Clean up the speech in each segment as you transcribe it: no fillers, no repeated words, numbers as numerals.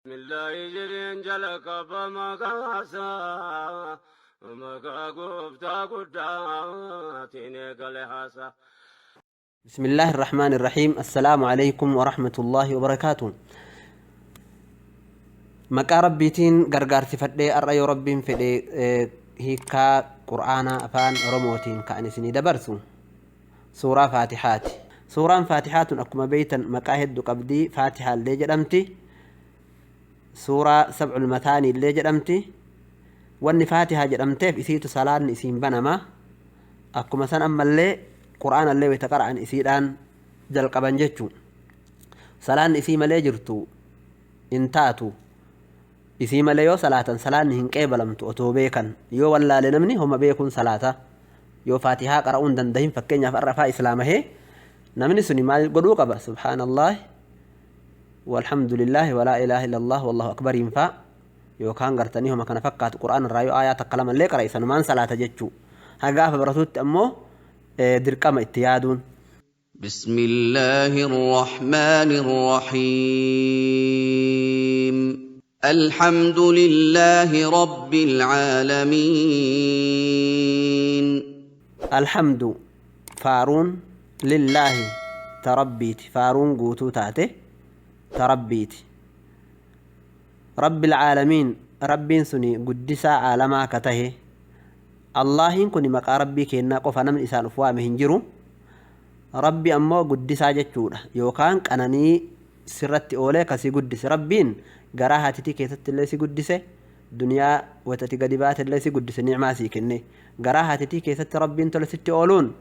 Bismillaahi jedheen jalqaba maqaasaa maqaa gooftaa guddaatiin eegale haasaa. بسم الله الرحمن الرحيم. السلام عليكم ورحمة الله وبركاته. Maqaa rabbiitiin gargaarsifadhee har'a yoo rabbiin fedhe hiikkaa qur'aanaa afaan oromootiin ka'an isinii dabarsu suuraa faatixaati. Suuraan faatixaatun akkuma beeytan maqaa hedduu qabdii. Faatixaa illee jedhamti, suuraa sabcul mataanii illee jedhamti. Wanni faatihaa jedhamteef isiitu salaanni isiin banama. Akkuma san ammallee qur'aana illee wayta qara'an isiidhaan jalqaban jechuu. Salaanni isii malee jirtu hin taatu. Isii malee yoo salaatan salaanni hin qeebalamtu otoo beekan. Yoo wallaale namni homa beekuun salaata. Yoo faatihaa qara'uu hin dandahin, fakkeenyaaf har'a afaa islaamahee, namni suni maal godhuu qaba? Subhaanallah, walhamdulillah, walaa ilaaha illallah, wallahu akbariin faa yookaan gartanii homa kana fakkaatu qur'aan irraa yoo aayaa takka lama illee qara isanumaan salaata jechuu. Hagaafa baratutti ammoo dirqama itti yaaduun. بسم الله الرحمن الرحيم. الحمد لله رب العالمين. Alhamdu faaruun lillaahi tarabbiiti, faaruun guutuu taate tarabbiiti. Rabbil caalamiin, rabbiin suni guddisaa caalamaa ka tahe. Allaahiin kun maqaa rabbii kennaa qofa, namni isaan uf waame hin jiru. Rabbi ammoo guddisaa jechuudha, yookaan qananii sirratti oolee kasii guddise. Rabbiin garaa haatitii keessatti illee si guddise, duniyaa watati gadi baate illee si guddise, nicmaa sii kenne. Garaa haatitii keessatti rabbiin tola sitti ooluun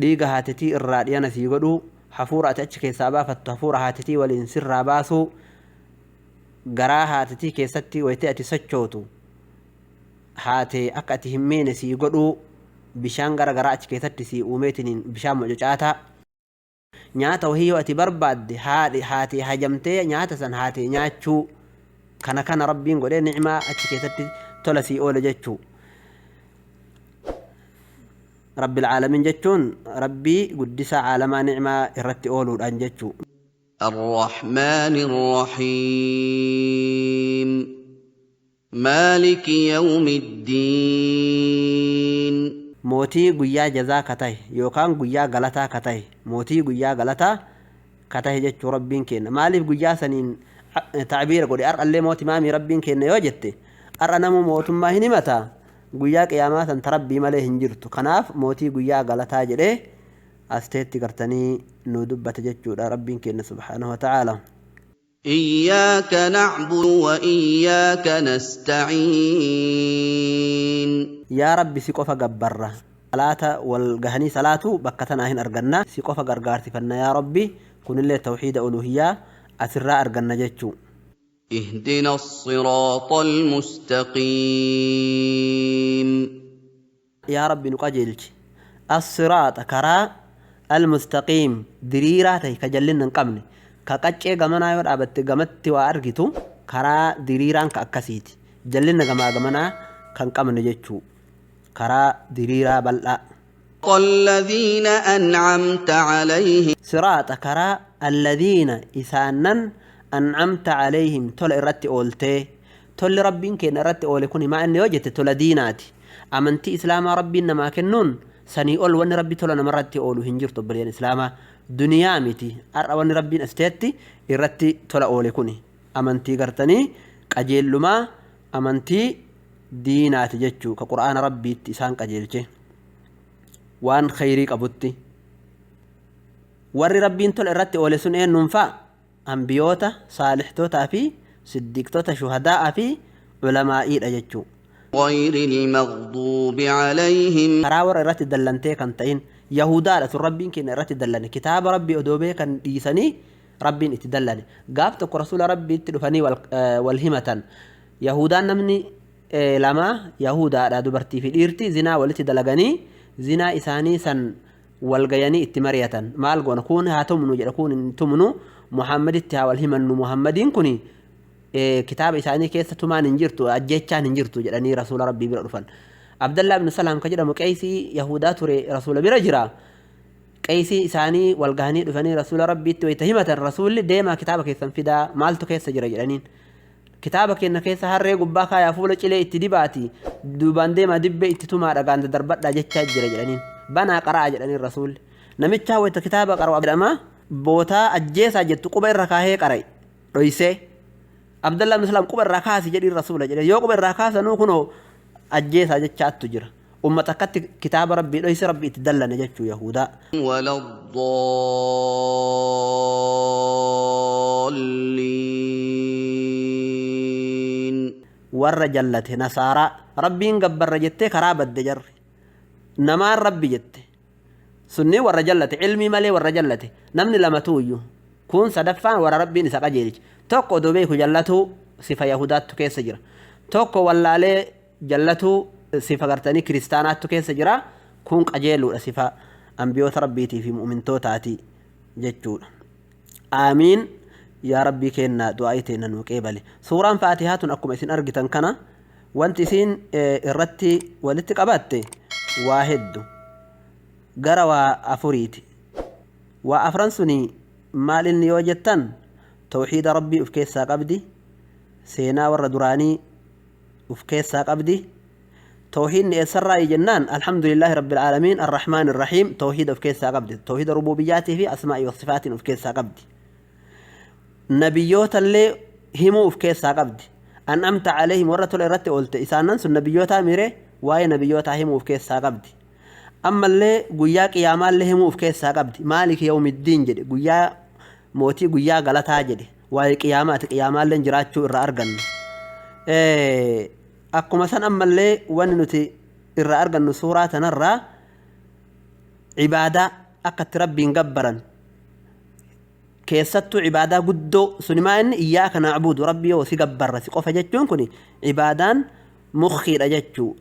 dhiiga haatitii irraa dhiyana sii godhuu, hafuura ati achi keessaa baafattu hafuura haatitii waliin sirraa baasuu, garaa haatitii keessatti wayitee ati sochootu haatee akka ati hin miine sii godhuu, bishaan gara garaa achi keessatti sii uumeetiniin bishaan mucucaataa, nyaata wahii yoo ati barbaadde haadhi haatee hajamtee nyaata san haatee nyaachuu, kana kana rabbiin godhee nicmaa achi keessatti tola sii oole jechuu. Rabbil caalamiin jechuun rabbii guddisaa caalamaa nicmaa irratti ooluudhaan jechuu. الرحمن الرحيم. مالك يوم الدين. Mootii guyyaa jazaa ka tahe yookaan guyyaa galataa ka tahe, mootii guyyaa galataa ka tahe jechuu. Rabbiin kenna maaliif guyyaa saniin tacbiira godhe? Har'allee mooti maamii rabbiin kenna yoo jette, har'a namu mootummaa hin himata. Guyyaa qiyaamaa san tarabbii malee hin jirtu. Kanaaf mootii guyyaa galataa jedhee asteetti gartanii nu dubbate jechuudha rabbiin kenna subhaanahu wa ta'aala. إياك نعبد وإياك نستعين. Yaa rabbi, si qofa gabbarra. Salaata wal gahanii salaatu bakka tanaa hin arganna. Si qofa gargaarsifanna yaa rabbi. Kunillee tawxiida uluhiyyaa asirraa arganna jechuu. اهدنا الصراط المستقيم. Yaa rabbi, nu qajeelchi assiraaxa, karaa almustaqiim, diriiraa ta'e, ka jallinna hin qabne, ka qaccee gamanaa yoo dhaabatte gamatti waa argitu. Karaa diriiraan ka akkasiiti, jallinna gamaa gamanaa kan qabne jechuu, karaa diriiraa bal'aa. الذين أنعمت عليهم. Siraaxa, karaa alladhiina, isaannan ancamta calayhim, tola irratti ooltee. Tolli rabbiin keenya irratti oole kun maa inni yoo jette, tola diinaati, amantii islaamaa rabbiin namaa kennuun. Sanii ol wanni rabbi tola namarratti oolu hin jirtu, obboleeyyan islaamaa. Duniyaa miti, har'a wanni rabbiin asteetti irratti tola oole kun amantii gartanii qajeellumaa, amantii diinaati jechuu, ka qur'aana rabbiitti isaan qajeelche waan khayrii qabutti. Warri rabbiin tola irratti oole sun eenyuun fa'a? Ambiyoota, saalixtootaa fi siddiqtoota, shuhadaa'aa fi ulamaa'iidha jechuu. غير المغضوب عليهم. Karaa warra irratti dallantee kan ta'in. Yahudaadha sun rabbiin keenya irratti dallane. Kitaaba rabbii odoo beekan dhiisanii rabbiin itti dallane. Gaaf tokko rasuula rabbiitti dhufanii wal himatan yahudaan. Namni lama yahudaadha, dubartii fi dhiirti, zinaa walitti dalaganii zinaa isaanii san wal gayanii itti mari'atan. Maal goona? Kun haa tumnu jedha, kun hin tumnu, Muhammaditti haa wal himannu, Muhammadiin kun kitaaba isaanii keessa tumaan hin jirtu, ajjechaan hin jirtu jedhanii rasuula rabbii bira dhufan. Abdallaa ibn Salaam ka jedhamu qeesii yahudaa ture rasuula bira jira. Qeesii isaanii wal gahanii dhufanii rasuula rabbiitti wayita himatan, rasuulli deemaa kitaaba keessan fidaa, maaltu keessa jira jedhaniin. Kitaaba keenya keessa harree gubbaa kaayaa fuula cilee itti dibaati duubaan deemaa dibbee itti tumaa dhagaan daddarbadhaa jechaa jira jedhaniin. Banaa qaraa jedhaniin rasuulli. Namicha wayita kitaaba qara'u jedhama bootaa ajjeesaa jettu quba irra kaahee qara'e dhoysee. Abdallah ibn Salaam quba irraa kaasi jedhiin rasuula jedhe yoo quba irraa kaasanuu kunoo ajjeesaa jechaattu jira. Ummata akkatti kitaaba rabbii dhoyse rabbi itti dallane jechuu Yahudaa. ولا الضالين. Warra jallate nasaaraa rabbiin gabbarra jettee karaa badde jarri namaan rabbi jette sunni warra jallate ilmii malee warra jallate namni lamatu iyyuu kun sadaffaan warra rabbiin isa qajeelche tokko odoo beeku jallatuu sifa yahudaattu keessa jira tokko wallaalee jallatuu sifa gartanii kiristaanaattu keessa jira kun qajeeluudha sifa ambiyoota rabbiitii fi mu'mintootaati jechuudha. Aamiin yaa rabbii keenna du'aa teenna nuu qeebale. Suuraan Faatihaa tun akkuma isin argitan kana wanti isin irratti walitti qabatte waa heddu gara waa afuriiti. Waa afran suni maal inni yoo jettan tawxiida rabbii uf keessaa qabdi, seenaa warra duraanii uf keessaa qabdi. توحيد eessarraa jennaan alhamdulillahi rabbil aalamiin arrahmaan irrahiim tawxiida uf keessaa qabdi tawxiida rububiyyaatii fi asmaa'ii wasifaatiin uf keessaa qabdi. Nabiyyoota illee himuu uf keessaa qabdi. An'amta calayhim warra tola irratti oolte isaanan sun nabiyyootaa mire waa'ee nabiyyootaa himuu uf keessaa qabdi. Ammallee guyyaa qiyaamaallee himuu uf keessaa qabdi. Maaliki yawmiddiin jedhe guyyaa mootii guyyaa galataa jedhe waa'ee qiyaamaati qiyaamaallee jiraachuu irraa arganna. Akkuma san ammallee wanni nuti irraa argannu suuraa tanarraa cibaadaa akka itti rabbiin gabbaran keessattuu cibaadaa guddoo suni maa inni iyyaaka na'budu rabbi yoo si gabbarra si qofa jechuun kun cibaadaan mukhiidha jechuu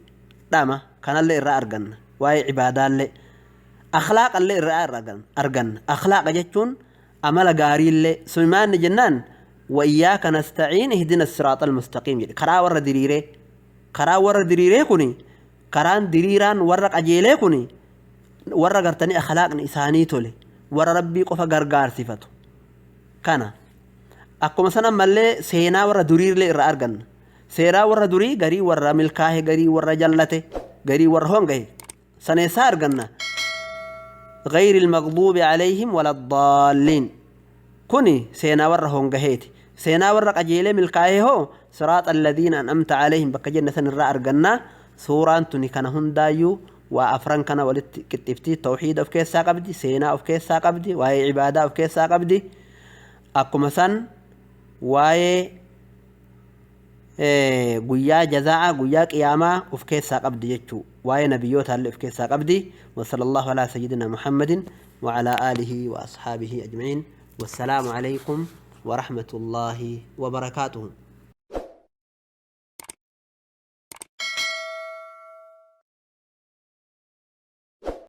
dhama kanallee irraa arganna waa'ee cibaadaallee akhlaaqallee irraa arganna akhlaaqa jechuun amala gaariillee suni maa inni jennaan wa iyyaaka nastaciin ihdina siraaxa almustaqiim jedhe karaa warra diriiree karaa warra diriiree kuni karaan diriiraan warra qajeelee kuni warra gartanii akhlaaqni isaanii tole warra rabbii qofa gargaarsifatu kana akkuma san ammallee seenaa warra duriillee irraa arganna seenaa warra durii garii warra milkaahe garii warra jallate garii warra hongahe saneessaa arganna غير المغضوب عليهم ولا الضالين كوني سينا ورا هونغهيتي سينا ورا قجيله ملكايه هو صراط الذين أنعمت عليهم بك جنة الرا أرجنا سوران توني كان هندايو وأفران كان ولت كتفتي توحيد أف كيسا قبدي سينا أف كيسا قبدي وهي عبادة أف كيسا قبدي أكو مثلا وهي قيا جزاء قيا قيامة أف كيسا قبدي يجو وهي نبيوتها اللي أف كيسا قبدي. وصلى الله على سيدنا محمد وعلى آله وأصحابه أجمعين والسلام عليكم ورحمة الله وبركاته.